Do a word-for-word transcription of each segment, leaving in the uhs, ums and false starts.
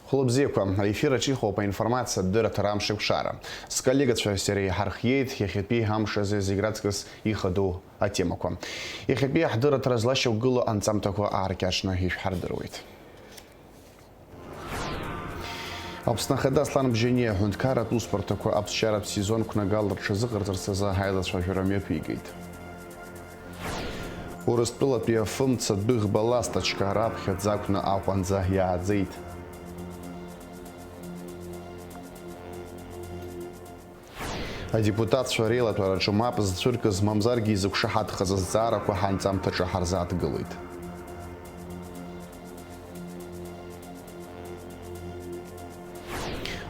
Хәылбзиақәа, аефир аҿы иҟоуп аинформациатә дырраҭара Амшеикәшара. Сколлегацәа сареи ҳархиеит иахьатәи амш азы зегь раҵкыс ихадоу атемақәа. Иахьатәи ҳдырраҭара злашьақәгылоу анҵамҭақәа ааркьаҿны ишәҳардыруеит. Аԥсны Ахада Аслан Бжьаниа аҳәынҭқарратә усбарҭақәа аԥсшьаратә сезон қәнагала рҽазыҟарҵарц азы аилацәажәара мҩаԥигеит. Урыстәылатәи афымца дәыӷба ласточка раԥхьаӡа акәны Аҟәанӡа иааӡеит. Адепутатцәа реилатәараҿы мап зцәыркыз, мамзаргьы изықәшаҳаҭхаз азҵаарақәа ҳанҵамҭаҿы ҳарзааҭгылоит.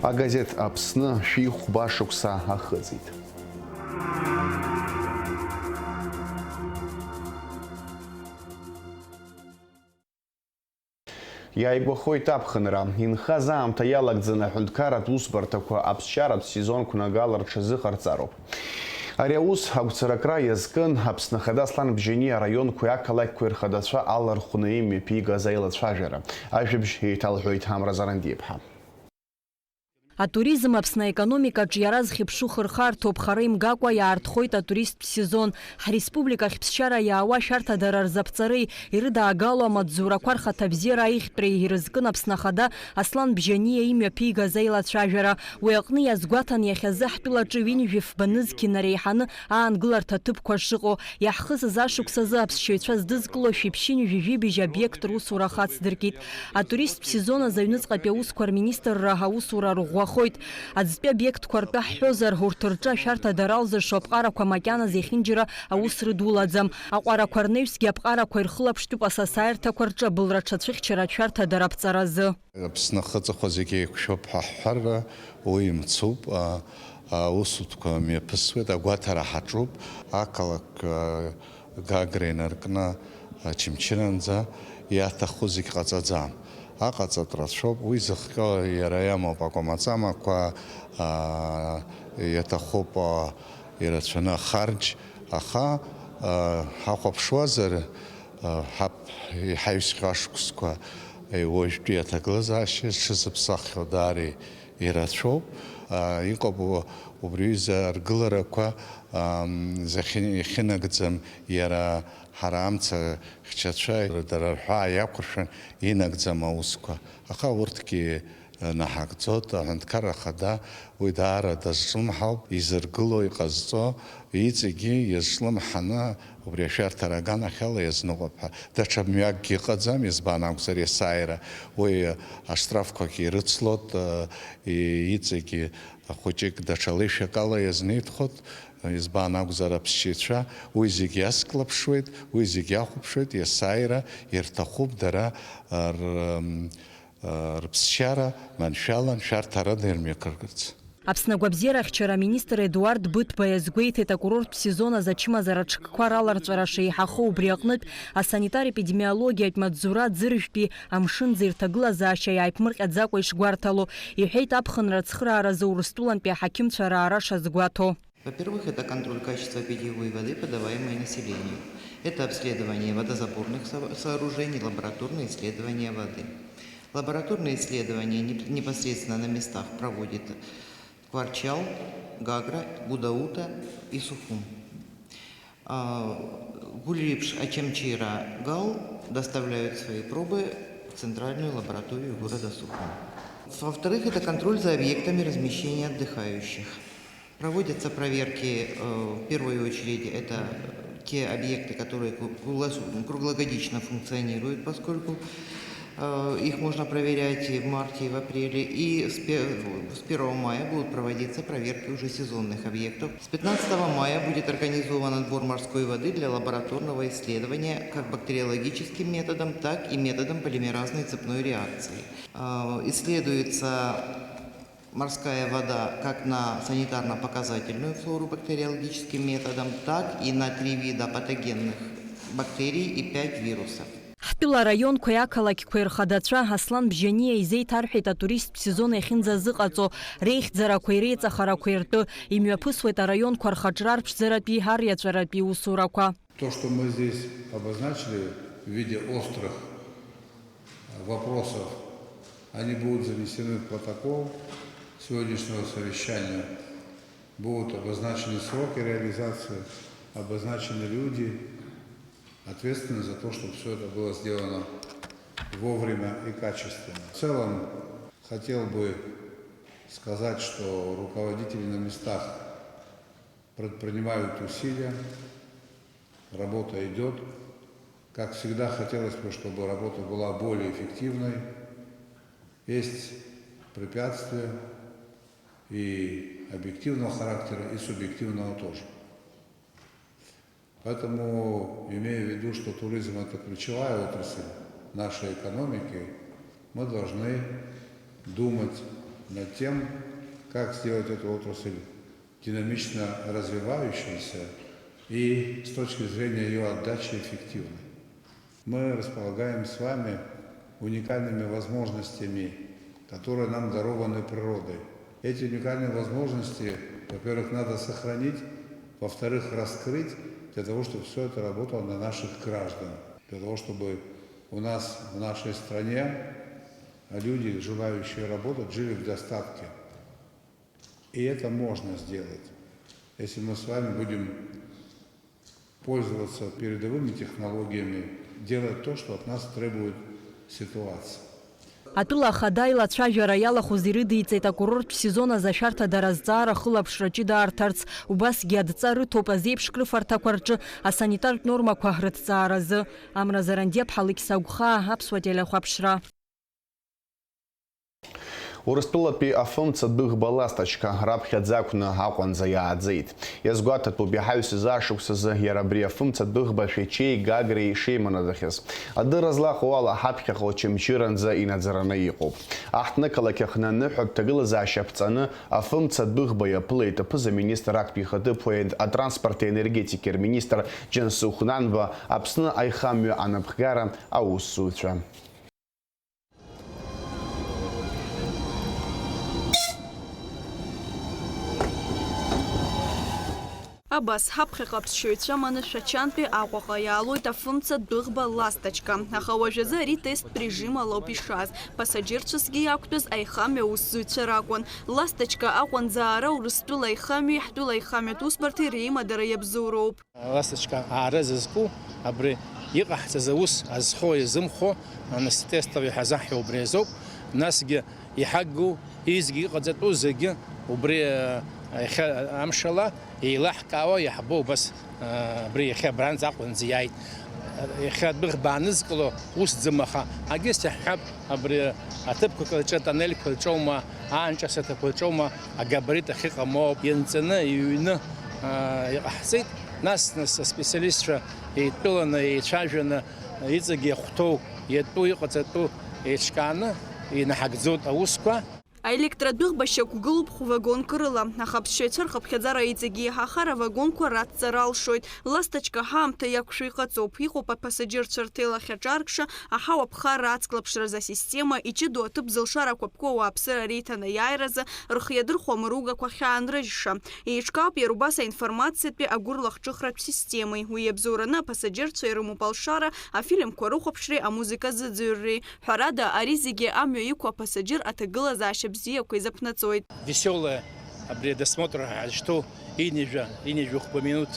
Агазеҭ Аԥсны шәи хәба шықәса ахыҵит. Иааигәахоит аԥхынра. Инхаз аамҭа иалагӡаны аҳәынҭқарратә усбарҭақәа аԥсшьаратә сезон қәнагала рҽазыҟарҵароуп. Ари аус агәцаракра иазкын Аԥсны Ахада Аслан Бжьаниа араионқәеи ақалақьқәеи рхадацәа алархәны имҩаԥигаз аилацәажәара. Ажәабжь еиҭалҳәоит Амра Зарандиаԥҳа. Атуризм Аԥсны аекономикаҿ иара зхьыԥшу хырхарҭоуп, хара имгакәа иаартхоит атуристтә сезон. Ҳреспубликахь ԥсшьара иаауа шәарҭадара рзаԥҵареи ирыдаагало амаҵзурақәа рхаҭабзиара аиӷьтәреи ирызкын Аԥсны Ахада Аслан Бжьаниа имҩаԥигаз аилацәажәара. Уи аҟны иазгәаҭан иахьазы ҳтәылаҿы ҩынҩажәи фба нызқь инареиҳаны аангыларҭа ҭыԥқәа шыҟоу, иаҳхысыз ашықәс азы аԥсшьаҩцәа здызкыло шәиԥшьынҩажәи жәибжь обиект русура хацдыркит. Атуристтә сезон азы аҩныҵҟатәи аусқәа рминистрра аусура рӷәӷәахоит. Аӡтәи обиектқәа ртәы ҳҳәозар, урҭ рҿы ашәарҭадара алзыршо аԥҟарақәа макьаназ иахьынџьара аус рыдулаӡам. Аҟәарақәа рнаҩсгьы аԥҟарақәа ирхылаԥштәуп асасааирҭақәа рҿы абылра ҽацәыхьчаратә шәарҭадара аԥҵаразы. Аԥсны ахы-ҵыхәа зегьы еиқәшәоуп ҳәа ҳҳәар, уи мцуп. А, аусутәқәа мҩаԥысуеит, агәаҭара ҳаҿуп. Ақалақь, а, Гагра инаркны Очамчыранӡа иаҭаху зегь ҟаҵаӡам. Аҟаҵатә рацәоуп, уи зыхҟьо иара иамоуп акәамаҵамақәа, а, иаҭахуп, а, ирацәаны ахарџь, аха, а, ҳахәаԥшуазар, а, ҳаԥ-, иҳаҩсхьоу ашықәсқәа, е, уажәтәи аҭагылазаашьа зҽызыԥсаххьоу даара ирацәоуп. А, иҟоуп у-, убри аҩыза аргыларақәа, ам, захьы-, иахьынагӡам иара ҳара амца хьчацәа, дара рҳәаа иақәыршәан инагӡам аусқәа. Аха урҭгьы, э, наҳагӡоит. Аҳәынҭқарра Ахада уи даара дазҿлымҳауп, изыргыло, иҟазҵо, иҵегьы иазҿлымҳаны убри ашәарҭара аганахьала иазныҟәап ҳәа. Даҽа мҩакгьы ыҟаӡам, избан акәзар, есааира уи аштрафқәагьы ирыцлоит, э, и-, иҵегьы хәыҷык даҽа леишәак ала иазнеитәхоит, избан акәзар, аԥсшьаҩцәа уи зегь иацклаԥшуеит, уи зегь иахәаԥшуеит, есааира ирҭахуп дара р-, м, рыԥсшьара маншәалан шәарҭарада ирмҩаԥыргарц. Аԥсны агәабзиарахьчара аминистр Едуард Быҭәба иазгәеиҭеит, акурорттә сезон азы ачымазара ҽкқәа раларҵәара шеиҳахо, убри аҟнытә асанитар-епидемиологиатә маҵзура ӡыржәтәи амшынӡа ирҭагылазаашьа иааиԥмырҟьаӡакәа ишгәарҭало, иҳәеит аԥхынра ацхырааразы Урыстәылантәи аҳақьымцәа раара шазгәаҭо. Во-первых, это контроль качества питьевой воды, подаваемой населению. Это обследование водозаборных со-, сооружений, лабораторные исследования воды. Лабораторные исследования неп-, непосредственно на местах проводит Кварчал, Гагра, Гудаута и Сухум. А, Гульрипш, Очамчира, Гал доставляют свои пробы в центральную лабораторию города Сухум. Во-вторых, это контроль за объектами размещения отдыхающих. Проводятся проверки, э, в первую очередь, это те объекты, которые ку-, круглос-, круглогодично функционируют, поскольку, э, их можно проверять и в марте, и в апреле. И с пе-, с первого мая будут проводиться проверки уже сезонных объектов. С пятнадцатого мая будет организован отбор морской воды для лабораторного исследования как бактериологическим методом, так и методом полимеразной цепной реакции. Э, исследуется морская вода как на санитарно-показательную флору бактериологическим методом, так и на три вида патогенных бактерий и пять вирусов. Ҳтәыла араионқәеи ақалақьқәеи рхадацәа Аслан Бжьаниа изеиҭарҳәеит атуристтә сезон иахьынӡазыҟаҵо, реихьӡарақәеи реиҵахарақәеи ртәы, имҩаԥысуеит араионқәа рхаҿра арԥшӡаратәи ариаҵәаратәи усурақәа. То, что мы здесь обозначили в виде острых вопросов, Они будут занесены в протокол сегодняшнего совещания, будут обозначены сроки реализации, обозначены люди, ответственные за то, чтобы всё это было сделано вовремя и качественно. В целом, хотел бы сказать, что руководители на местах предпринимают усилия, работа идёт. Как всегда, хотелось бы, чтобы работа была более эффективной. Есть препятствия и объективного характера, и субъективного тоже. Поэтому, имея в виду, что туризм — это ключевая отрасль нашей экономики, мы должны думать над тем, как сделать эту отрасль динамично развивающейся и с точки зрения её отдачи эффективной. Мы располагаем с вами уникальными возможностями, которые нам дарованы природой. Эти уникальные возможности, во-первых, надо сохранить, во-вторых, раскрыть для того, чтобы всё это работало на наших граждан, для того, чтобы у нас в нашей стране люди, желающие работать, жили в достатке. И это можно сделать, если мы с вами будем пользоваться передовыми технологиями, делать то, что от нас требует ситуация. Атәыла ахада аилацәажәара иалахәыз ирыдиҵеит акурорттә сезон азы ашәарҭадара азҵаара ахылаԥшра ҷыда арҭарц. Убасгьы адҵа рыҭоуп азеиԥш крыфарҭақәа рҿы асанитартә нормақәа рыҭҵааразы. Амра Зарандиа-ԥҳа, Алықьса Гәхаа, Аԥсуа телехәаԥшра. Урыстәылатәи афымца дәыӷба Ласточка раԥхьаӡа акәны Аҟәанӡа иааӡеит. Иазгәаҭатәуп, иаҳаҩсыз ашықәсазы иара абри афымца дәыӷба Шәачеи Гагреи шеиманадахьаз. Адырра злаҟоу ала, ҳаԥхьаҟа Очамчыранӡа инаӡараны иҟоуп. Аҳҭнықалақь аҟны аныҳәатә ҭагылазаашьа ԥҵаны афымца дәыӷба иаԥылеит аԥыза-министр актәи ихаҭыԥуаҩ, атранспорти аенергетики рминистр Џьансыхә Нанба, Аԥсны аихамҩа анапхгара аусзуҩцәа. Абас, ҳаԥхьаҟа аԥсшьаҩцәа аманы Шәачантәи Аҟәаҟа иаалоит афымца дәыӷба Ласточка, аха уажәазы ари тесттә режим алоуп ишааз, пассажирцәасгьы иақәтәаз аихамҩа аусзуҩцәа ракәын. Ласточка Аҟәанӡа аара Урыстәыла аихамҩеи ҳтәыла аихамҩатә усбарҭеи реимадара иабзоуроуп. Ласточка аара зызку абри иҟаҳҵаз аус азхо-изымхо, нас тестовый ҳазаҳҳәо убри азоуп. Насгьы иҳагу, изгьы иҟаҵатәу зегьы убри, а, иахьа амшала еилаҳкаауа иаҳбо убас, а, абри иахьа абранӡа Аҟәанӡа иааит. Иахьа адәыӷба аанызкыло усӡам, аха агьыс иаҳҳәап, абри аҭыԥқәа рҿы атоннельқәа рҿоума, аанҿасырҭақәа рҿоума, агабарит ахьыҟамоуп, ианҵаны, иҩны, аа, иҟаҳҵеит. Нас, нас аспециалистцәа еидтәаланы, еицәажәаны, иҵегьы иахәҭоу, иатәу, иҟаҵатәу еиҿкааны инаҳагӡоит аусқәа. Аелектрадәыӷба шьақәгылоуп хә-вагонк рыла, аха аԥсшьаҩцәа рхыԥхьаӡара иҵегьы еиҳахар авагонқәа рацҵара алшоит. Ласточка ҳаамҭа иақәшәо иҟаҵоуп, иҟоуп апассажирцәа рҭелахь аҿаркша, аҳауа ԥхарра ацклаԥшразы асистема, иҷыдоу аҭыԥ зылшарақәа ԥку ауааԥсыра реиҭанеиааиразы рхы иадырхәо амыругақәа ахьаанрыжьша. Еиҿкаауп иара убас аинформациатәи агәырлахҿыхратә системеи. Уи иабзоураны апассажирцәа ирымоуп алшара, афильмқәа рыхәаԥшреи амузыка зыӡырҩреи. Ҳәарада, ари зегьы амҩа иқәу апассажир аҭагылазаашьа бзиақәа изаԥнаҵоит. Веселая, абри адосмотр ҳәа ҳазышьҭоу ҩынҩажәа, ҩынҩажәи хәба минуҭ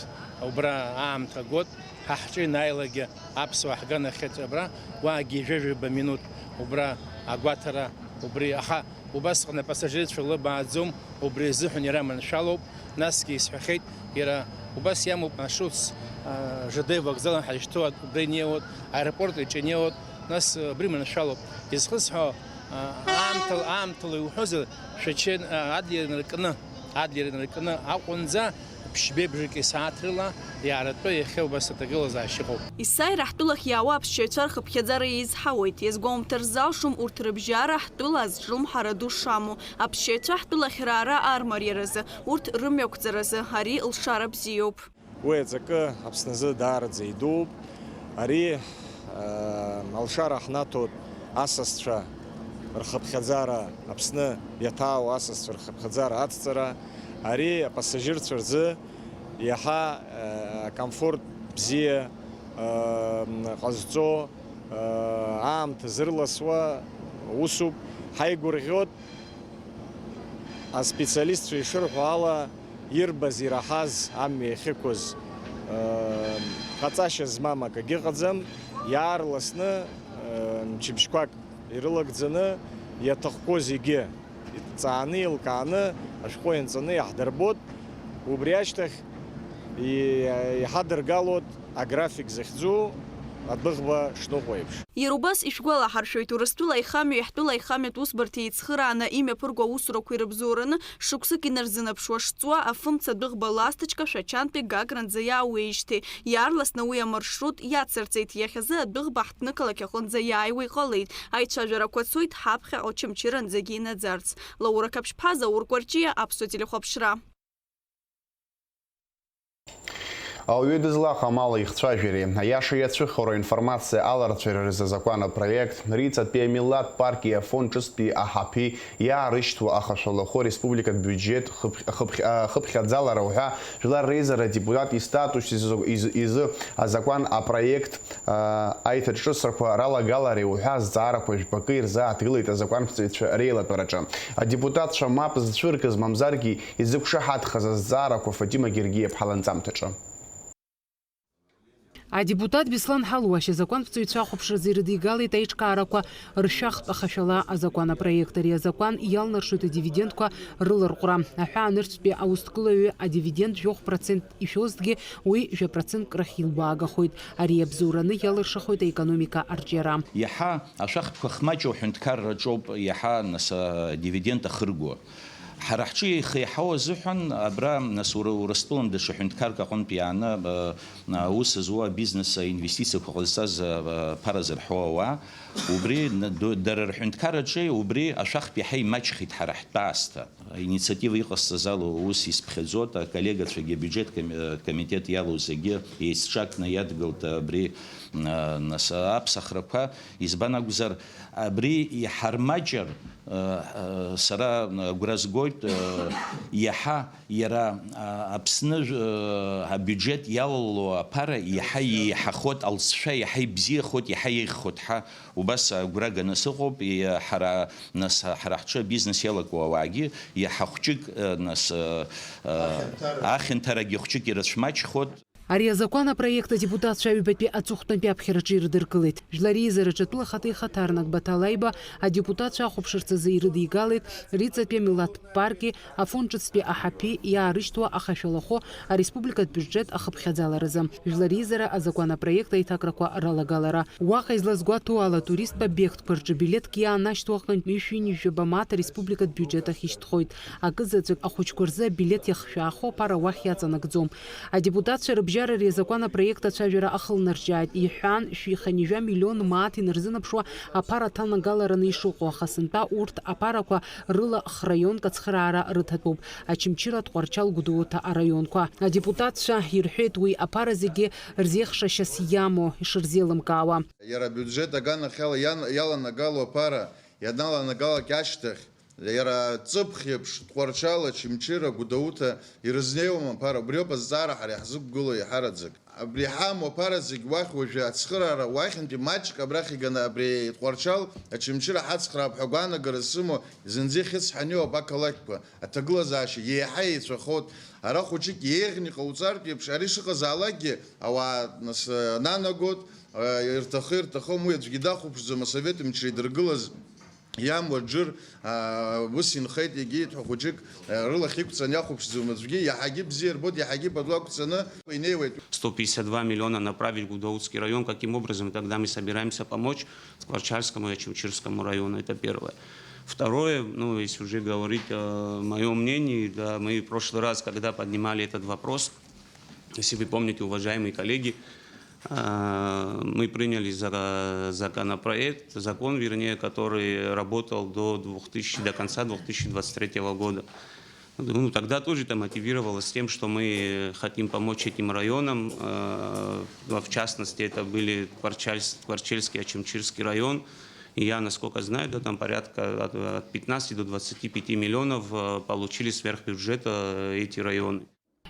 убра аамҭа гот, ҳа ҳҿы ианааилакгьы аԥсуаа ҳганахьеит абра, уаагьы ҩажәа-ҩба минуҭ убра агәаҭара убри, аха убасҟан апассажирцәа лыбааӡом, убри азыҳәан иара маншәалоуп. Насгьы исҳәахьеит, иара убас иамоуп маршрутс, а, Жадеи авокзал ҳазышьҭоу убра инеиуеит, аеропорт иҿы инеиуеит, нас, а, убри маншәалоуп. Изхысҳәаау, а, аамҭала, аамҭала иуҳәозар, Шәачеи, а, Адлер инаркны, Адлер инаркны Аҟәанӡа ԥшьбеи бжаки сааҭ рыла иааратәы иахьа убас аҭагылазаашьа ыҟоуп. Есааира ҳтәылахь иаауа аԥсшьаҩцәа рхыԥхьаӡара еизҳауеит. Иазгәоумҭар залшом урҭ рыбжьара ҳтәыла азҿлымҳара ду шамоу. Аԥсшьаҩцәа ҳтәылахь раара армариаразы, урҭ рымҩақәҵаразы ари лшара бзиоуп. Уи аҵакы Аԥсназы даараӡа идууп. Ари, э, алшара ҳнаҭоит асасцәа рхыԥхьаӡара, Аԥсны иаҭаау асасцәа рхыԥхьаӡара ацҵара. Ари апассажирцәа рзы иаҳа, э, акомфорт бзиа, э, ҟазҵо, аамҭа зырласуа усуп. Ҳаигәырӷьоит, аспециалистцәа ишырҳәо ала, ирбаз, ираҳаз, амҩа иахьықәыз, ыы, ҟаҵашьа змам акагьы ыҟаӡам, иаарласны, ыы, мчыбжьқәак ирылагӡаны, иаҭахқәоу зегьы ҵааны, еилкааны, ашәҟәы ианҵаны иаҳдырбоит. Убри ашьҭахь и-, иҳадыргалоит аграфик захьӡу адәыӷба шныҟәо еиԥш. Иара убас ишәгәалаҳаршәоит, Урыстәыла аихамҩеи ҳтәыла аихамҩатә усбарҭеи еицхырааны имҩаԥырго аусурақәа ирыбзоураны шықәсык инарзынаԥшуа шҵуа афымца адәыӷба Ласточка Шәачантәи Гагранӡа иаауеижьҭеи, иаарласны уи амаршрут иацырҵеит, иахьазы адәыӷба ҳҭнықалақь аҟынӡа иааиуа иҟалеит, аицәажәарақәа цоит ҳаԥхьаҟа Очамчыранӡагьы инаӡарц. Лаура Қаԥшьԥҳа, Заур Кәарҷиа, Аԥсуа телехәаԥшра. Ауаҩы дызлахәам ала ихцәажәареи, аиаша иацәыхароу аинформациа аларҵәареи рзы азакәан апроект, Риҵатәи амилаҭ парки Афон ҿыцтәи аҳаԥи иаарышьҭуа ахашәалахәы ареспубликатә биуџьет хыԥхь-, хыԥхь-, а, хыԥхьаӡалара уҳәа Жәлар реизара адепутат истатус изы, изы, изы азакәан апроект, а, аиҭаҿҿыцрақәа ралагалареи уҳәа азҵаарақәа жәпакы ирзааҭгылеит азакәанԥҵаҩцәа реилатәараҿы. Адепутатцәа мап зцәыркыз, мамзаргьы изықәшаҳаҭхаз азҵаарақәа Фатима Гергиаԥҳа ланҵамҭаҿы. Адепутат Беслан Ҳалуашь азакәанԥҵаҩцәа ахәаԥшразы ирыдигалеит аиҿкаарақәа ршәахтә ахашәала азакәан апроект. Ари азакәан иалнаршоит адивидендқәа рыларҟәра. Аҳәаанырцәтәи аусҭгылаҩы адивиденд жәохә процент ишәозҭгьы, уи жәа процентк рахь илбаагахоит. Ари абзоураны иалыршахоит аекономика арҿиара. Иаҳа ашәахтәқәа хмаҷу аҳәынҭқарраҿоуп иаҳа, нас, адивиденд ахырго. Ҳара ҳҿы еихеиҳау азыҳәан, абра, нас, Ура-, Урыстәылан даҽа ҳәынҭқарк аҟынтә иааны, а, аус зуа, абизнес, аинвестициақәа ҟазҵаз, а, ԥара зырҳәо ауаа, убри, н-, д-, дара рҳәынҭқарраҿы убри ашәахтә иаҳа имаҷхеит ҳара ҳтәы аасҭа. Аинициатива иҟасҵаз ала ус исԥхьаӡоит, аколлегацәагьы, абиуџьет коми-, комитет иалоу зегьы еицҿакны иадгылт абри, а, нас, аԥсахрақәа, избан акәзар, абри иҳармаҷыр, а, а, сара агәра згоит, а, иаҳа иара, а, Аԥсны, а, абиуџьет иалало аԥара иаҳа иеиҳахоит, алҵшәа иаҳа ибзиахоит, иаҳа еиӷьхоит ҳәа убас агәра ганы сыҟоуп, и-, ҳара, нас, ҳара ҳҿы абизнес иалаку ауаагьы иаҳа хәҷык, а, нас, а, а, ахьанҭарагьы хәҷык ирацәмаҷхоит. Ари азакәан апроект адепутатцәа аҩбатәи аҵыхәтәантәи аԥхьараҿы ирыдыркылеит. Жәлар реизараҿы атәыла ахада ихаҭарнак Баҭал Аиба адепутатцәа ахәаԥшырц азы ирыдигалеит Риҵатәи амилаҭтә парки Афон ҿыцтәи аҳаԥи иаарышьҭуа ахашәалахәы ареспубликатә биуџьет ахыԥхьаӡаларазы. Жәлар реизара азакәан апроект аиҭакрақәа ралагалара. Уаҟа излазгәаҭоу ала, туристтә обиектқәа рҿы билеҭк иаанашьҭуа аҟынтә ҩышәи ҩынҩажәаба мааҭ ареспубликатә биуџьет ахь ишьҭхоит. Акызаҵәык ахәыҷқәа рзы абилеҭ иахшәаахо аԥара уахь иаҵанакӡом. Адепутатцәа рыбжьара ари азакәан апроект ацәажәара ахылнаршьааит, иҳәан, шәи хынҩажәа миллион мааҭ инарзынаԥшуа аԥара ҭанагалараны ишыҟоу, аха сынтәа урҭ аԥарақәа рыла храионк ацхыраара рыҭатәуп, Очамчыра, Тҟәарчал, Гәдоуҭа араионқәа. Адепутатцәа ирҳәеит уи аԥара зегьы рзеихшашьас иамоу ишырзеилымкаауа. Иара абиуџьет аганахьала иан-, иаланагало аԥара ианаланагалак ашьҭахь, иара ҵыԥх еиԥш Тҟәарчал, Очамчыра, Гәдоуҭа ирызнеиуам аԥара. Убриоуп азҵаара ҳара иаҳзықәгылоу еиҳараӡак. Абри иҳамоу аԥара зегь уахь уажәы ацхыраара уахьынтәи маҷк абрахь иганы абри Тҟәарчал, Очамчыра ҳацхраап ҳәа агәаанагара сымоу, зынӡа ихьыӡ ҳаниоуп ақалақьқәа, аҭагылазаашьа иеиҳа еицәахоит. Ара хәыҷык еиӷьны иҟауҵартә еиԥш, ари шыҟазаалакгьы ауаа, нас, нанагоит, ирҭахы-ирҭахым, уи аӡәгьы дахәаԥшӡом, асовет мчра идыргылаз иамуа џыр, а, ус инхеит, егьиит ҳәа хәыҷык, а, рылахь иқәҵаны иахәаԥшӡом аӡәгьы, иаҳагьы бзиа рбоит, иаҳагьы пату ақәҵаны инеиуеит. Сто пятьдесят два миллиона направить в Гудаутский район. Каким образом? И тогда мы собираемся помочь Тҟәарчальскому и Очамчырскому району. Это первое. Второе, ну, если уже говорить, э, моё мнение, да, мы в прошлый раз, когда поднимали этот вопрос, если вы помните, уважаемые коллеги, э, мы приняли за-, законопроект, закон, вернее, который работал до двух тысяч, до конца две тысячи двадцать третьего года. Ну, тогда тоже это мотивировалось тем, что мы хотим помочь этим районам. Э, в частности, это были Тҟәарчальс-, Тҟәарчальский, Очамчырский район. И я, насколько знаю, да, там порядка от, от пятнадцати до двадцати пяти миллионов, э, получили сверхбюджета, э, эти районы.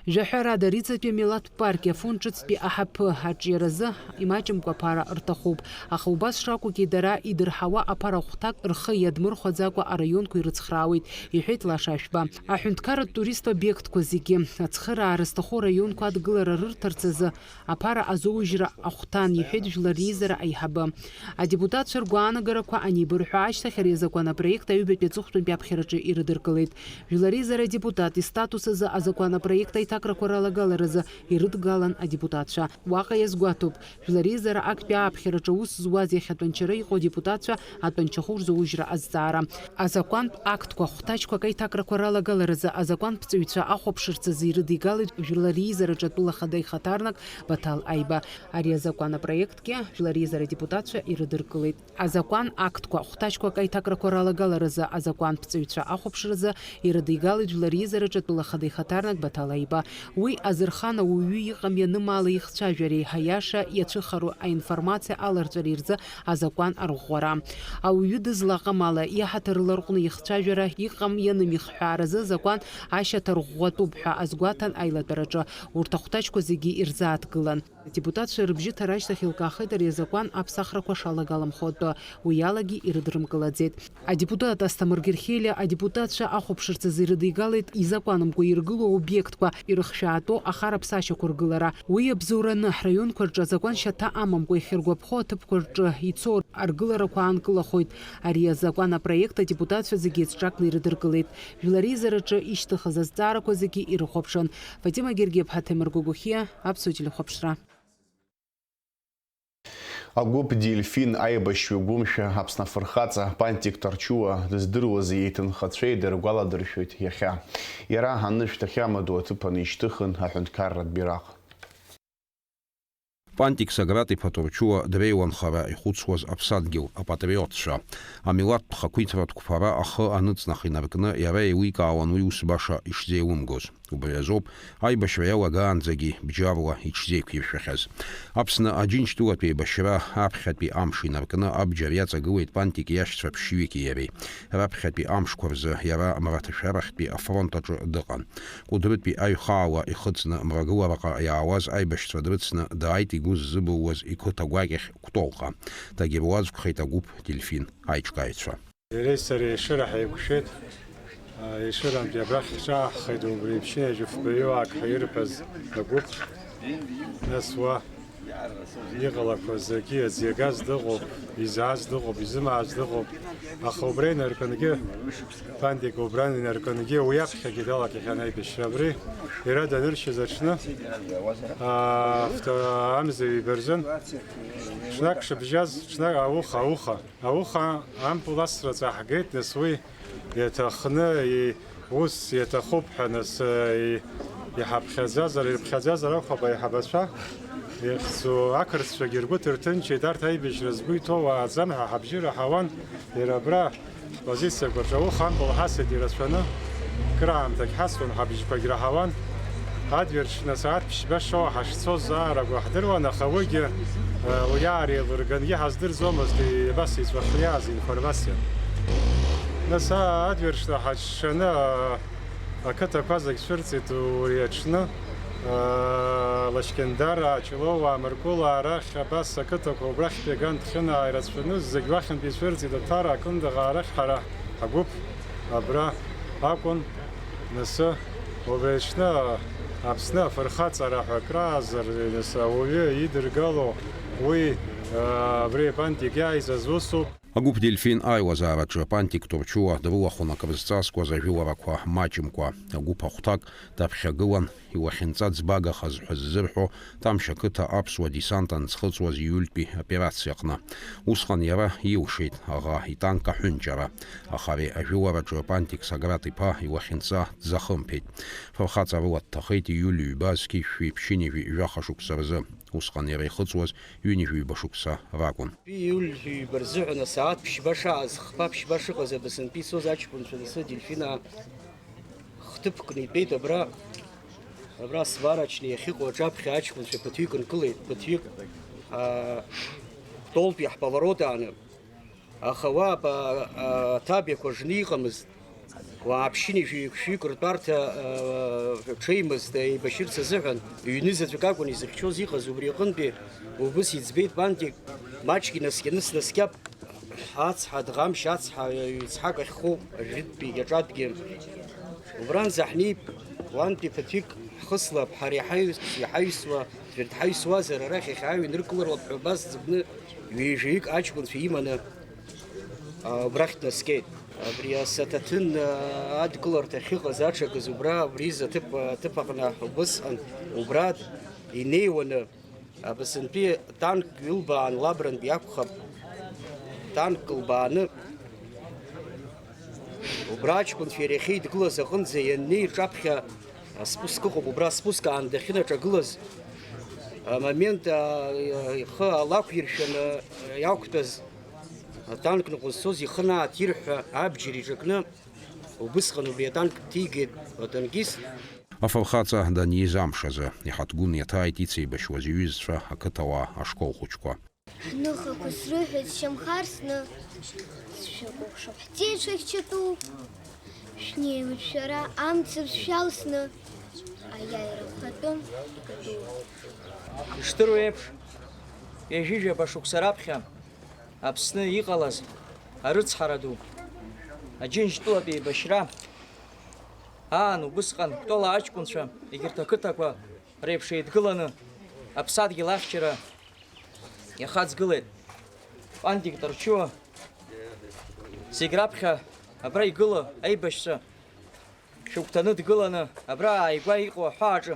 Жәаҳәарада, Риҵатәи амилаҭтә парки афонд ҿыцтәи аҳаԥы аҿиаразы имаҷымкәа аԥара рҭахуп, аха убас шакәугьы дара идырҳауа аԥара хәҭак рхы иадмырхәаӡакәа араионқәа ирыцхраауеит, иҳәеит Лаша Ашәба. Аҳәынҭқарратә туристтә обиектқәа зегьы ацхыраара зҭаху раионқәа адгылара рырҭарц азы аԥара азоужьра ахәҭан, иҳәеит Жәлар Реизара аиҳабы. Адепутатцәа ргәаанагарақәа анибырҳәа ашьҭахь, ари азакәан апроект аҩбатәи аҵыхәтәантәи аԥхьараҿы ирыдыркылеит. Жәлар Реизара адепутат истатус азы азакәан апроект аиҭакрақәа ралагаларазы ирыдгалан адепутатцәа. Уаҟа иазгәаҭоуп, Жәлар Реизара актәи ааԥхьараҿы аус зуаз иахьатәанчара иҟоу адепутатцәа атәанчахәы рзоужьра азҵаара. Азакәантә актқәа хәҭаҷқәак аиҭакрақәа ралагаларазы азакәанԥҵаҩцәа ахәаԥшырц азы ирыдигалеит Жәлар Реизараҿы атәыла ахада ихаҭарнак Баҭал Аиба. Ари азакәан апроектгьы Жәлар Реизара адепутатцәа ирыдыркылеит. Азакәан актқәа хәҭаҷқәак аиҭакрақәа ралагаларазы азакәанԥҵаҩцәа ахәаԥшразы ирыдигалеит Жәлар Реизараҿы атәыла ахада ихаҭарнак Баҭал Аиба. Уи азырхан ауаҩы иҟам ианымаала ихцәажәара еиҳа иаша иацәыхароу аинформациа аларҵәара рзы азакәан арӷәӷәара. Ауаҩы дызлаҟам ала иаҳаҭыр ларҟәны ихцәажәара иҟам ианымихҳәааразы азакәан ашьаҭа рӷәӷәатәуп ҳәа азгәаҭан аилатәараҿы. Урҭ ахәҭаҷқәа зегьы ирзааҭгылан. Адепутатцәа рыбжьы ҭара ашьҭахь еилкаахеит ари азакәан аԥсахрақәа шалагаламхо атәы, уи алагьы ирыдрымкылаӡеит. Адепутат Асҭамыр Герхелиа адепутатцәа ахәаԥшырц азы ирыдигалеит изакәанымкәа иргылоу аобиектқәа ирыхшәаатәу ахараԥсашьақәа ргылара. Уи абзоураны, ҳраионқәа рҿы азакәан шьаҭа амамкәа иахьыргәаԥхо аҭыԥқәа рҿы ицо аргыларақәа аанкылахоит. Ари азакәан апроект адепутатцәа зегьы еицҿакны ирыдыркылеит. Жәлар Реизараҿы ишьҭыхыз азҵаарақәа зегьы ирыхәаԥшын. Фатима Гергиаԥҳа, Ҭемыр Гогохиа, Аԥсуа телехәаԥшра. Агәыԥ Дельфин аибашьҩы гәымшәа Аԥсны афырхаҵа Пантик Ҭарчуа дыздыруаз иҭынхацәа идыргәаладыршәоит иахьа. Иара анышә дахьамадоу аҭыԥаны ишьҭыхын аҳәынҭқарратә бираҟ. Пантик Сограт-иԥа Ҭарчуа дреиуан хара ихәыцуаз аԥсадгьыл, апатриотцәа. Амилаҭтә хақәиҭратә қәԥара ахы аныҵнах инаркны, иара еиликаауан уи ус баша ишзеилымгоз. Убри азоуп аибашьра иалагаанӡагьы бџьарла иҽзеиқәиршәахьаз. Аԥсны Аџьынџьтәылатә еибашьра аԥхьатәи амш инаркны абџьар иаҵагылеит Пантик иашьцәа ԥшьҩыки иареи. Раԥхьатәи амшқәа рзы иара Мраҭашәарахьтәи афронт аҿы дыҟан. Кәыдрытәи аҩхаала ихыҵны мрагылараҟа иаауаз аибашьцәа дрыцны дааит игәы ззыбылуаз иқыҭа гәакьахь Кәтолҟа. Дагьыруаӡәкхеит агәыԥ Дельфин аиҿкааҩцәа. Иареи сареи Ешыра ҳаиқәшәеит. Ешырантәи абрахь ҳҿааҳхеит, убри еиԥш ҩажәи фбаҩык ҳаирҳәаз агәыԥ. Нас уа иҟалақәаз зегьы, иагаз дыҟоуп, изааз дыҟоуп, изымааз дыҟоуп. Аха убра инаркынгьы, Пантик убра инаркынгьы, уи аԥхьагьы далагахьан аибашьра абри. Иара даныршьыз аҽны, аа, фта-, амза ҩба рзын, ҽнак шыбжьаз, ҽнак ауха, ауха. Ауха ампыл асраҵәҟьа ҳгеит, нас уи иаҭахны, и-, ус иаҭахуп ҳәа, нас, и-, иҳаԥхьаӡазар, ирыԥхьаӡазар акәхап аиҳабацәа, ихьӡу ақырҭцәагьы ргәы ҭырҭынчеит, арҭ аибашьра згәы иҭоу уааӡам ҳәа ҳабжьы раҳауан, иара абра позициақәа рҿы ауха ампыл ҳасит ирацәаны, краамҭагь ҳасуан, ҳабжьқәагь раҳауан. Адгьыл рҽны асааҭ ԥшьба шоу ҳашцоз аарагәа ҳдыруан, аха уигьы, э, уи аар еилыргангьы ҳаздырӡомызт, и-, абас иҵәахы иааз информациа. Нас, а, адгьыл рҽны ҳаҽшаны, а, ақыҭақәа зегь цәырҵит уи аҽны, а, Лашькьындар, Ҷлоу, Амыркәыла, арахь абас ақыҭақәа убрахьтәи аган Ҭхьынаа ирацәаны зегь уахьынтәи ицәырҵит, Аҭара, Акындыӷа, арахь ҳара ҳгәыԥ абра акәын. Нас убри аҽны Аԥсны афырхаҵара ҳәа акраазар, нас ауаҩы идыргало уи, а, абри Пантик иааиз азусуп. Агәыԥ Дельфин аилазаараҿы Пантик Ҭарчуа дрылахәын акрызҵазкуаз ажәыларақәа маҷымкәа. Агәыԥ ахәҭак даԥхьагылан, иуахьынҵа ӡбагахаз ҳәа ззырҳәо Тамшь ақыҭа аԥсуа десант анцхыҵуаз ииультәи аоперациа аҟны. Усҟан иара илшеит аӷа итанк аҳәынҷара. Аха ари ажәылараҿы Пантик Сограт-иԥа иуахьынҵа дзахымԥеит. Фырхаҵа рыла дҭахеит ииуль ҩба зқьи жәшәи ԥшьынҩажәи жәаха шықәса рзы. Усҟан иара ихыҵуаз ҩынҩажәи ҩба шықәса ракәын. Ииуль ҩба рзыҳәан асааҭ ԥшьба шааз, хԥа ԥшьба шыҟаз Аԥсынтәи ицоз аҷкәынцәа рзы Дельфина хҭыԥкны итәеит абра, абра сварочный иахьыҟоу аҿаԥхьа аҷкәынцәа ԥыҭҩык нкылеит, ԥыҭҩык, аа, Кәтолтәи ҳповорот ааны. Аха уа аба-, а-, аҭабиақәа жны иҟамызт. Уаа ԥшьынҩажәаҩык-шәҩык ртәарҭа, э, ҽеимызт еибашьырц азыҳәан, ҩны заҵәык акәын изыхьчоз иҟаз, убри аҟынтәи убыс иӡбеит Пантик, маҷк инаскьаны снаскьап, ацҳа, Дӷамшь ацҳа, ҩ-цҳак ахьхоу, ажәытәтәи иаҿатәгьы. Убранӡа ҳнеип, уантәи ԥыҭҩык ҳхыслап, ҳара иҳаҩс-, иҳаҩсуа, ӡәыр дҳаҩсуазар, арахь иахьааҩ иныркыларлап ҳәа убас ӡыбны ҩажәаҩык аҷкәынцәа иманы. Убрахь днаскьеит. Абри асаҭаҭын адкыларҭа ахьыҟаз аҽакыз убра, абри изы аҭыԥ, аҭыԥ аҟны убысҟан, убра инеиуаны, Аԥсынтәи танк ҩылбаан лабрантә иакәхап, танк лбааны, убра аҷкәынцәа иара иахьеидгылаз аҟынӡа ианнеи, рҿаԥхьа аспуск ыҟоуп, убра аспуск аан дахьынаҿагылаз, амомент, а, ихы алақәиршәаны иақәтәаз, атанк ныҟәызцоз ихы анааҭирҳәа, абџьар иҿакны, убысҟан убри атанк ҭигеит атанкист. Афырхаҵа даниз амш азы, иҳаҭгәын иаҭааит ицеибашьуаз иҩызцәа ақыҭауаа ашкол хәыҷқәа. Ҳныхақәа срыҳәеит сшьамхарсны, сшәыкәыхшоуп ҳҵеиҿахьчатәу, шәнеиуеит шәара амцабз шәалсны, аиааира хатәы икатәу. Ишдыру еиԥш, ҩажәижәаба шықәса раԥхьа Аԥсны иҟалаз арыцҳара ду, Аџьынџьтәылатә еибашьра аан убысҟан Кәтола аҷкәынцәа егьырҭ ақыҭақәа реиԥш еидгыланы аԥсадгьыл ахьчара иахаҵгылеит. Пантик Тарчуа зегь раԥхьа абра игыло аибашьцәа шәыгәҭаны дгыланы абра ааигәа иҟоу аҳәааҿы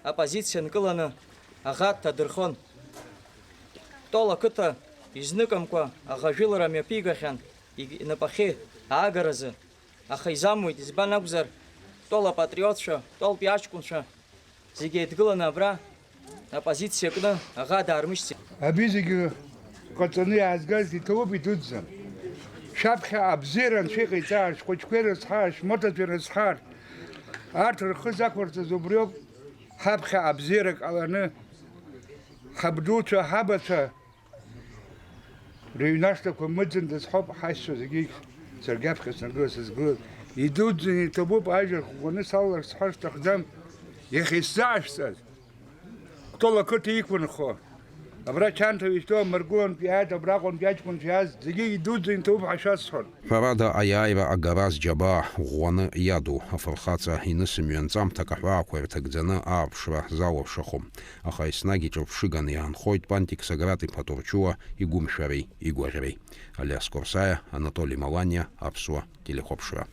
апозициа нкыланы аӷа дҭадырхон. Кәтол ақыҭа изныкымкәа аӷа жәылара мҩаԥигахьан иг-, инапахьы аагаразы, аха изамуит, избан акәзар, Кәтол апатриотцәа, Кәтолтәи аҷкәынцәа зегьы еидгыланы абра апозициа кны аӷа даармышьҭит. Абри зегьы ҟаҵаны иаазгаз иҭабуп идуӡӡан. Шәаԥхьа абзиара анцәа иҟаиҵа, ашәҟәыҷқәа ирыцҳа, ашәмаҭацәа ирыцҳа, арҭ рхы зақәырҵаз убриоуп. Ҳаԥхьа абзиара ҟаланы, ҳабдуцәа, ҳабацәа рыҩнашҭақәа мыӡын дазҳауп ҳаишьцәа зегьы, саргьы аԥхьа снаргылаз сызгылаз. Идуӡӡаны иҭабуп, ажәа ӷәӷәаны салалар сҳәар сҭахӡам. Иахьа исзаашәҵаз, Кәтол ақыҭа иқәынхо, абра Чанҭа изтәу амыргылантә иааит, абраҟантәи аҷкәынцәа иааз, зегьы идуӡӡаны иҭабуп ҳәа шәасҳәон. Ҳәарада, аиааира агараз џьабаа ӷәӷәаны иаду, афырхаҵа инысымҩа нҵамҭак аҳәаақәа ирҭагӡаны ааԥшра залыршахом. Аха еснагь иҿырԥшыганы иаанхоит Пантик Сограт-иԥа Торчуа игәымшәареи игәаӷьреи. Алиас Корсаиа, Анатоли Маланиа, Аԥсуа телехәаԥшра.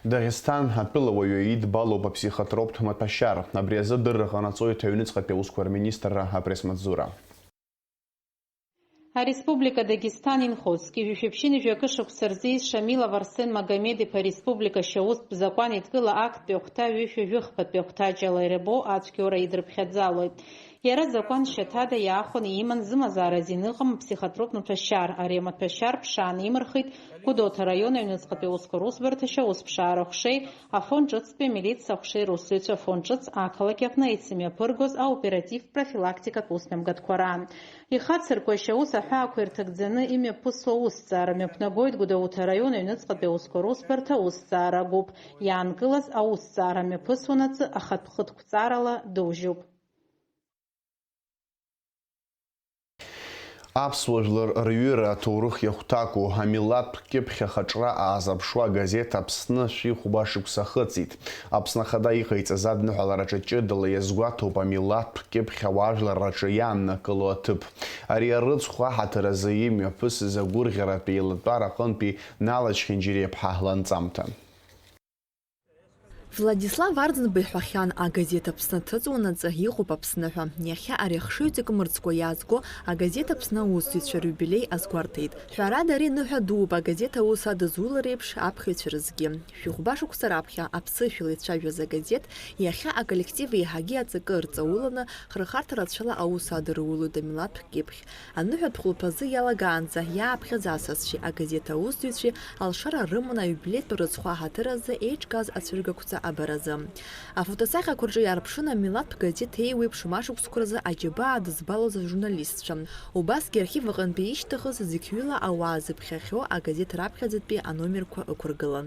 Дагестан атәылауаҩы идбалоуп аԥсихотроптә маҭәашьар. Абри азы адырра ҟанаҵоит аҩныҵҟатәи аусқәа рминистрра апресс-маҵзура. Ареспублика Дагестан инхоз, зқьи жәшәи ԥшьынҩажәи акы шықәса рзы ииз Шамилов Арсен Магомед-иԥа ареспублика ашьаустә закәан еидкыла актәи ахәҭа ҩышәи жәыхԥатәи ахәҭаҷ ала ирбо ацәгьоура идырԥхьаӡалоит. Иара закәан шьаҭада иаахәаны иман зымазааразы ианыҟам аԥсихотроптә маҭәашьар. Ари амаҭәашьар ԥшааны имырхит Гәдоуҭа араион аҩныҵҟатәи аусқәа русбарҭа ашьаусԥшаара аҟәшеи афонд ҿыцтәи амилициа аҟәшеи русзуҩцәа афонд ҿыц ақалақь аҟны еицымҩаԥыргоз аоператив-профилактикатә усмҩаԥгатәқәа раан. Ихацырку ашьаус аҳәаақәа ирҭагӡаны имҩаԥысуа аусҭҵаара мҩаԥнагоит Гәдоуҭа араион аҩныҵҟатәи аусқәа русбарҭа аусҭҵаара агәыԥ иаанкылаз аусҭҵаара мҩаԥысуанаҵы ахатә хыҭқәҵарала дужьуп. Аԥсуа жәлар рҩыра аҭоурых иахәҭаку, амилаҭтә кьыԥхь ахаҿра аазырԥшуа агазеҭ Аԥсны шәи хәба шықәса ахыҵит. Аԥсны Ахада иҟаиҵаз адныҳәалараҿы ҷыдала иазгәаҭоуп амилаҭтә кьыԥхь ауаажәларраҿы иааннакыло аҭыԥ. Ари арыцхә аҳаҭыр азы имҩаԥысыз агәырӷьаратә еилатәара аҟынтәи Нала Чхьынџьариаԥҳа ланҵамҭа. Владислав Арӡынба иҳәахьан, агазеҭ Аԥсны аҭыҵуанаҵы иҟоуп Аԥсны ҳәа. Иахьа ари ахшыҩҵак мырӡкәа иаазго агазеҭ Аԥсны аусзуҩцәа рыиубилеи азгәарҭеит. Ҳәарада, ари ныҳәа дууп агазеҭ аус адызулареиԥш аԥхьаҩцәа рзгьы. Шәи хәба шықәса раԥхьа аԥсышәала ицәажәоз агазеҭ иахьа аколлектив еиҳагьы аҵакы ырҵауланы, хырхарҭа рацәала аус адырулоит амилаҭтә кьыԥхь. Аныҳәатә хәылԥазы иалагаанӡа иааԥхьаз асасцәеи агазеҭ аусзуҩцәеи алшара рыманы аиубилеитә рыцхә аҳаҭыр азы еиҿкааз ацәыргақәҵа абаразы. Афотосахьақәа рҿы иаарԥшын амилаҭтә газеҭ еиуеиԥшым ашықәсқәа рзы аџьабаа дызбалоз ажурналистцәа. Убасгьы архив аҟынтәи ишьҭыхыз зықьҩыла ауаа зыԥхьахьоу агазеҭ раԥхьаӡатәи аномерқәа ықәыргылан.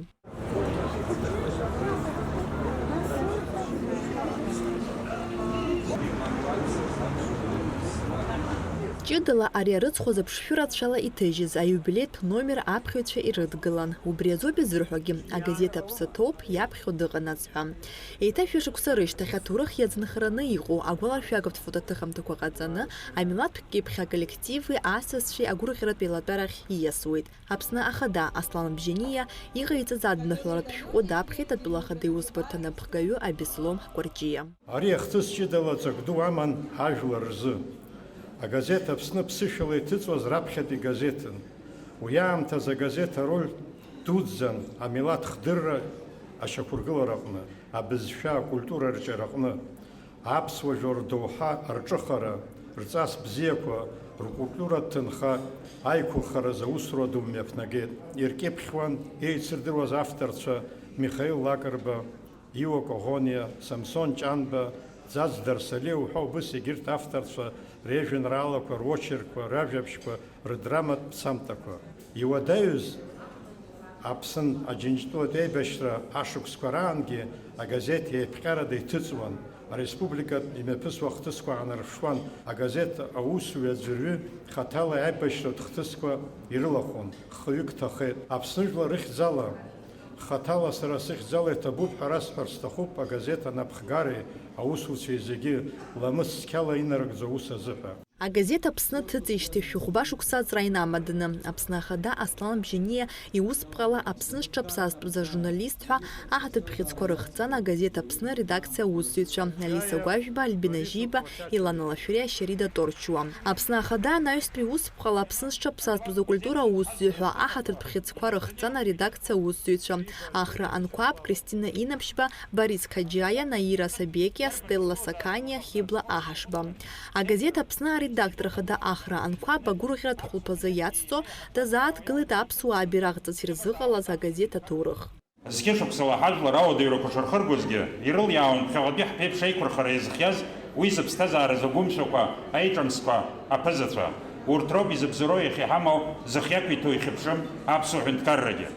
Ҷыдала ари арыцхә азы ԥшшәы рацәала иҭыжьыз аиубилеитә номер аԥхьаҩцәа ирыдгылан. Убри азоуп изырҳәогьы, агазеҭ Аԥсы ҭоуп иаԥхьо дыҟанаҵ ҳәа. Еиҭа шәышықәса рышьҭахь аҭоурых иазынхараны иҟоу агәалашәагатә фотоҭыхымҭақәа ҟаҵаны, амилаҭтә кьыԥхь аколлективи асасцәеи агәырӷьаратә еилатәарахь ииасуеит. Аԥсны Ахада Аслан Бжьаниа иҟаиҵаз адныҳәаларатә шәҟәы даԥхьеит атәыла ахада иусбарҭа анапхгаҩы Абеслом Кәарҷиа. Ари ахҭыс ҷыдала ҵак ду аман ҳажәлар рзы. Агазеҭ Аԥсны ԥсышәала иҭыҵуаз раԥхьатәи газеҭын. Уи аамҭазы агазеҭ ароль дуӡӡан амилаҭ хдырра ашьақәыргылараҟны, абызшәа, акультура рҿиараҟны. Аԥсуа жәлар рдоуҳа, рҿыхара, рҵас бзиақәа, ркультуратә ҭынха аиқәырхаразы аусура ду мҩаԥнагеит. Иркьыԥхьуан еицырдыруаз авторцәа Михаил Лакрба, Иуа Коӷониа, Самсон Ҷанба, Ӡаӡ Дарсалиа уҳәа убыс егьырҭ авторцәа режәеинраалақәа, рочеркқәа, ражәабжьқәа, рыдраматә ԥсамҭақәа. Иуадаҩыз Аԥсны Аџьынџьтәылатә еибашьра ашықәсқәа раангьы агазеҭ еиԥҟьарада иҭыҵуан, ареспубликатә имҩаԥысуа ахҭысқәа аанарԥшуан, агазеҭ аусуҩы аӡәырҩы хаҭала аибашьратә хҭысқәа ирылахәын, хҩык ҭахеит. Аԥсны жәлар рыхьӡала, хаҭала сара сыхьӡала иҭабуп ҳәа расҳәар сҭахуп агазеҭ анапхгареи аусуцәеи зегьы ламыс цқьала инарыгӡо аус азыҳәа. Агазеҭ Аԥсны ҭыҵижьҭеи шәи хәба шықәса аҵра инамаданы, Аԥсны Ахада Аслан Бжьаниа иусԥҟала Аԥсны зҽаԥсазтәыз ажурналист ҳәа аҳаҭыртә бӷьыцқәа рыхҵан агазеҭ Аԥсны аредакциа аусзуҩцәа Алиса Гәажәба, Альбина Жьиба, Илана Лашәриа, Шьарида Торчуа. Аԥсны Ахада анаҩстәи иусԥҟала Аԥсны зҽаԥсазтәыз акультура аусзуҩ ҳәа аҳаҭыртә бӷьыцқәа рыхҵан аредакциа аусзуҩцәа Ахра Анқәаб, Кристина Инаԥшьба, Борис Қаџьаиа, Наира Сабекиа, Стелла Саканиа, Хьыбла Аҳашба. Агазеҭ Аԥсны аредактор хада Ахра Анқәаб агәырӷьаратә хәылԥазы иацҵо, дазааҭгылеит аԥсуаа абираҟ ҵас ирзыҟалаз агазеҭ аҭоурых. Зқьышықәсала ҳажәлар ауадаҩрақәа шырхыргозгьы, ирылиаауан ԥхьаҟатәи ҳԥеиԥш аиқәырхара иазхиаз, уи зыԥсҭазаара зыгәымшәақәа, аиҿамскқәа, аԥызацәа. Урҭ роуп изыбзоуроу иахьа иҳамоу, зыхиақәиҭу ихьыԥшым аԥсуа ҳәынҭқаррагьы.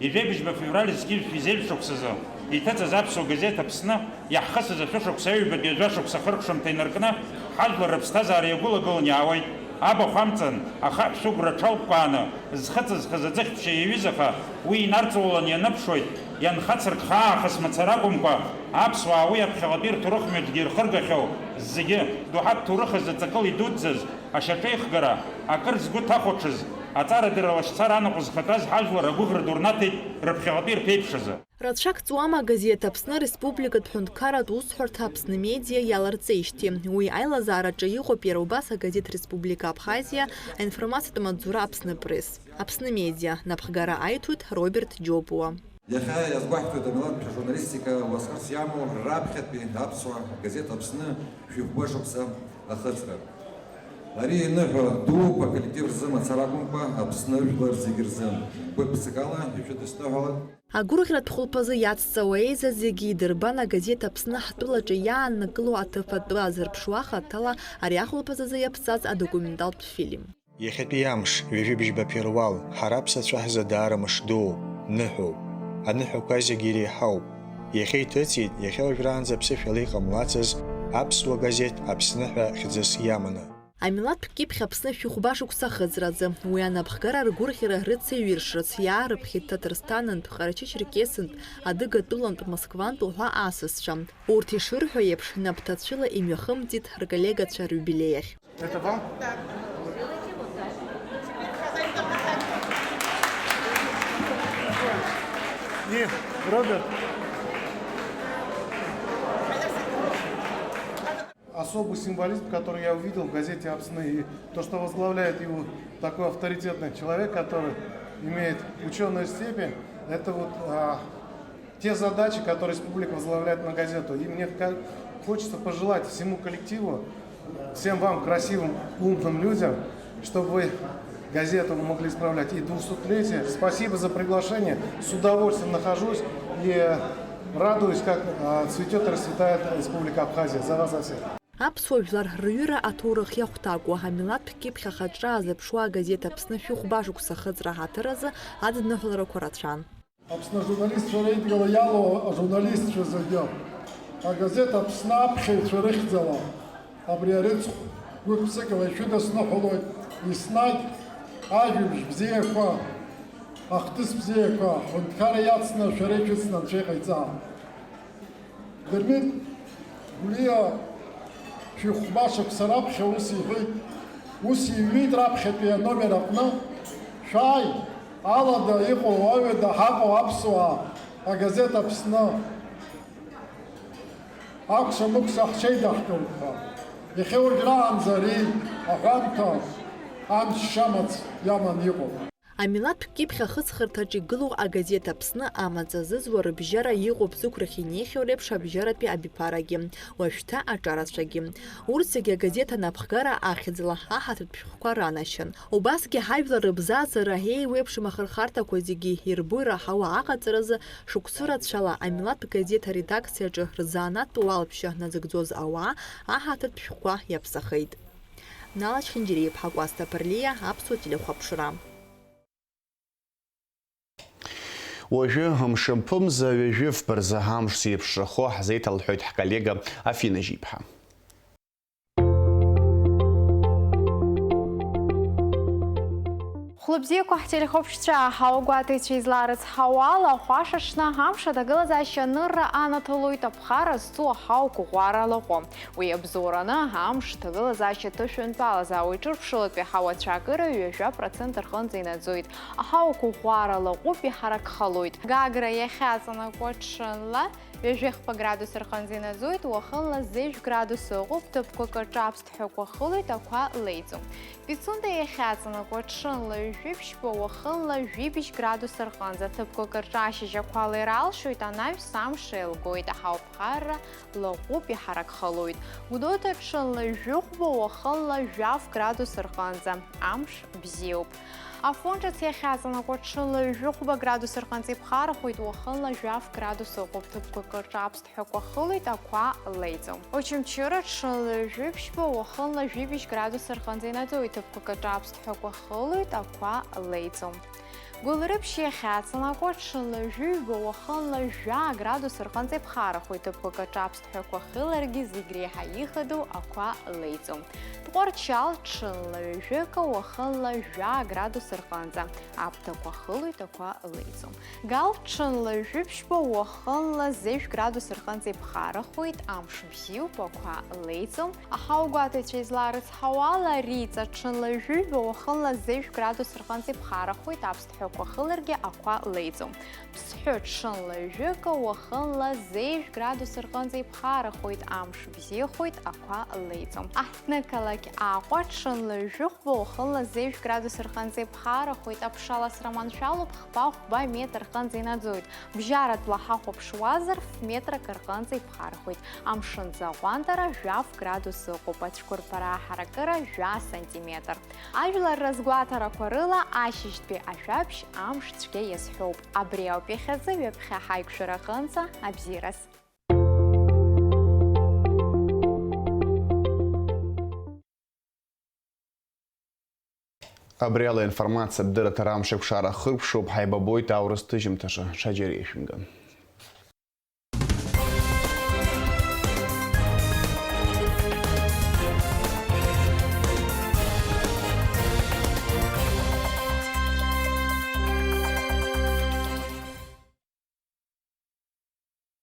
Ижәеибыжьба февраль зқьи жәшәи зеижә шықәсазы иҭыҵыз аԥсуа газеҭ Аԥсны иаҳхысыз ашәышықәса аҩбатәи ажәа шықәса ахыркәшамҭа инаркны, ҳажәлар рыԥсҭазаара иагәылагылан иаауеит. Абахә амҵан, ахаҳә шәыгәра аҽалкәкәааны зхы ҵызхыз аӡыхьԥшьа иаҩызаха, уи инарҵаулан ианыԥшуеит, ианхацыркха аахыс мацара акәымкәа, аԥсуаа уи аԥхьаҟатәи рҭоурых мҩаҿгьы ирхыргахьоу зегьы, доуҳатә ҭоурых азы ҵакыла идуӡӡаз, ашьаҿеихгара, акыр згәы ҭахәаҽыз, аҵарадырра лашьцара анаҟә зхатәаз ҳажәлар агәыӷра ду рнаҭеит рыԥхьаҟатәи рԥеиԥш азы. Рацәак ҵуама агазеҭ Аԥсны Республикатә ҳәынҭқарратә усҳәарҭа Аԥсны Медиа иаларҵеижьҭеи? Уи аилазаараҿы иҟоуп иара убас агазеҭ Республика Абхазиа, аинформациатә маҵзура Аԥсны Пресс. Аԥсны Медиа, напхгара аиҭоит Роберт Џьопуа. Иахьа иазгәаҳҭоит амилаҭтә журналистика уасхарс иамоу раԥхьатәи аԥсуа газеҭ Аԥсны шәихәба шықәса ахыҵра. Ари иныҳәа дууп аколлектив рзы мацара акәымкәа, Аԥсны жәлар зегьы рзы. Гәык-ԥсыкала ишәыдысныҳәалап. Агәырӷьаратә хәылԥазы иацҵауа еизаз зегьы идырбан агазеҭ Аԥсны ҳтәылаҿы иааннакыло аҭыԥ атәы азырԥшуа хаҭала ари ахәылԥазазы иаԥҵаз адокументалтә фильм. Иахьатәи амш, ҩажәи бжьба ԥеруал, ҳара аԥсацәа ҳзы даара мыш дууп, ныҳәоуп. Аныҳәақәа зегьы иреиҳауп. Иахьа иҭыҵит, иахьа уажәраанӡа ԥсышәала иҟамлацыз аԥсуа газеҭ Аԥсны ҳәа хьӡыс иаманы. Амилаҭтә кьыԥхь Аԥсны шәихәба шықәса ахыҵразы, уи анапхгара ргәырӷьара рыцеиҩыршарц иаарыԥхьеит Ҭаҭырсҭанынтә, Ҟарачы-Черкесынтә, Адыгатәылантә, Москвантә уҳәа асасцәа. Урҭ ишырҳәо еиԥш, напҭацәыла имҩахымҵит рколлегацәа рюбилеи ахь. Это вам? И Роберт. Особый символизм, который я увидел в газете Апсны, и то, что возглавляет его такой авторитетный человек, который имеет учёную степень, это вот, а, те задачи, которые республика возглавляет на газету. И мне ка-, хочется пожелать всему коллективу, всем вам, красивым, умным людям, чтобы вы газету могли исправлять и двухсотлетие. Спасибо за приглашение. С удовольствием нахожусь и Радуюсь, как, а, цветёт и расцветает Республика Абхазия. За вас, за всех. Аԥсуа жәлар рҩыра аҭоурых иахәҭакуа, амилаҭтә кьыԥхь ахаҿра азыԥшуа агазеҭ Аԥсны шәи-хәба шықәса ахыҵра ҳаҭыр азы адныҳәаларақәа рацәан. Аԥсны ажурналистцәа реидгыла иалоу ажурналистцәа зегьы, агазеҭ Аԥсны аԥхьаҩцәа рыхьӡала, абри арыцхә гәык-ԥсыкала ишәыдысныҳәалоит, еснагь ажәабжь бзиақәа, ахҭыс бзиақәа, аҳәынҭқарра иацны шәара ишәыцны Анцәа иҟаиҵа. Дырмит Гәлиа шәи-хәба шықәса раԥхьа ус иҳәеит, ус иҩит раԥхьатәи аномер аҟны, шәааи, алада иҟоу, ауаҩада ҳаҟоу аԥсуаа, агазеҭ Аԥсны, акәша-мыкәша ҳҽеидаҳкылап ҳәа. Иахьа уажәраанӡа ари аҳәамҭа амч шамац иаман иҟоуп. Амилаҭтә кьыԥхь ахыҵхырҭаҿ игылоу агазеҭ Аԥсны амаҵ азызуа рыбжьара иҟоуп зықәрахь инеихьоу реиԥш абжьаратәи абиԥарагьы, уажәшьҭа аҿарацәагьы. Урҭ зегьы агазеҭ анапхгара ахьӡала аҳаҭыртә шәҟәқәа ранашьан. Убасгьы ҳажәлар рыбзазара, еиуеиԥшым ахырхарҭақәа зегьы ирбо ираҳауа аҟаҵаразы шықәсы рацәала амилаҭтә газеҭ аредакциаҿы рзанааҭтә уалԥшьа назыгӡоз ауаа аҳаҭыртә шәҟәқәа иаԥсахеит. Нала Чхинџьариа-иԥҳа Кәасҭа Ԥырлиа, Аԥсуа телехәаԥшра. Уажәы, мшынԥымза, ҩажәи фба рзы амш зеиԥшрахо ҳзеиҭалҳәоит ҳколлега Афина Жьиԥҳа. Хәлыбзиақәа ҳтелехәаԥшцәа, аҳауагәаҭаҩцәа изларыцҳауала, хәашаҽны амш аҭагылазаашьа анырра анаҭалоит аԥхара зҵоу аҳауа қәыӷәӷәара лаҟәы. Уи иабзоураны, амш ҭагылазаашьа ҭышәынтәалазаауа иҿырԥшылатәи аҳауа ацәаакыра ҩажәа процент рҟынӡа инаӡоит. Аҳауа қәыӷәӷәара лаҟәуп, иҳаракхалоит. Гагра иахьаҵанакуа ҽынла ҩажәи хԥа градус рҟынӡа инаӡоит, уахынла зежә градус ыҟоуп, ҭыԥқәак рҿы аԥсҭҳәақәа хылоит, ақәа леиӡом. Пицунда иахьаҵанакуа ҽынла ҩажәи ԥшьба, уахынла жәибжь градус рҟынӡа, ҭыԥқәак рҿы ашьыжь ақәа леира алшоит, анаҩс амш еилгоит, аҳауа ԥхарра лаҟәуп, иҳаракхалоит. Гәдоуҭа ҽынла жәохәба, уахынла жәаф градус рҟынӡа амш бзиоуп. Афон ҿыц иахьаҵанакуа ҽынла жәохәба градус рҟынӡа иԥхарахоит, уахынла жәаф градус ыҟоуп, ҭыԥқәак рҿы аԥсҭҳәақәа хылоит, ақәа леиӡом. Очамчыра ҽынла ҩажәи ԥшьба, уахынла жәибжь градус рҟынӡа инаӡоит, ҭыԥқәак рҿы аԥсҭҳәақәа хылоит, ақәа леиӡом. Гәылрыԥшь иахьаҵанакуа ҽынла ҩажәи ҩба, уахынла жәаа градус рҟынӡа иԥхарахоит, ҭыԥқәак рҿы аԥсҭҳәақәа хыларгьы, зегь реиҳа ихадоу ақәа леиӡом. Тҟәарчал ҽынла ҩажәи акы, уахынла жәаа градус рҟынӡа аԥҭақәа хылоит, ақәа леиӡом. Гал ҽынла ҩажәи ԥшьба, уахынла зежә градус рҟынӡа иԥхарахоит, амш бзиоуп, ақәа леиӡом. Аҳауагәаҭаҩцәа изларыцҳауала, Риҵа ҽынла ҩажәи ҩба, уахынла зежә градус рҟынӡа иԥхарахоит, аԥсҭҳәақәа хыларгьы ақәа леиӡом. Ԥсҳәы ҽынла ҩажәи акы, уахынла зежә градус рҟынӡа иԥхарахоит, амш бзиахоит, ақәа леиӡом. Аҳҭнықалақь Аҟәа ҽынла ҩажәи хәба, уахынла зежә градус рҟынӡа иԥхарахоит, аԥшаласра маншәалоуп, хԥа-хәба метр рҟынӡа инаӡоит. Бжьаратәла ҳахәаԥшуазар, ф-метрак рҟынӡа иԥхарахоит. Амшын аӡы аҟәандара жәаф градус ыҟоуп, ацәқәырԥара аҳаракыра жәа сантиметр. Ажәлар рызгәаҭарақәа рыла, ашьыжьтәи ашәаԥшь амш цәгьа иазҳәоуп. Абри ауп иахьазы, ҩаԥхьа ҳаиқәшәара аҟынӡа абзиараз. Абри ала информациатә дырраҭара амш еиқәшара ахыркәшоуп, ҳаибабоит аурыс ҭыжьымҭаҿы, ҽаџьара ишәымган.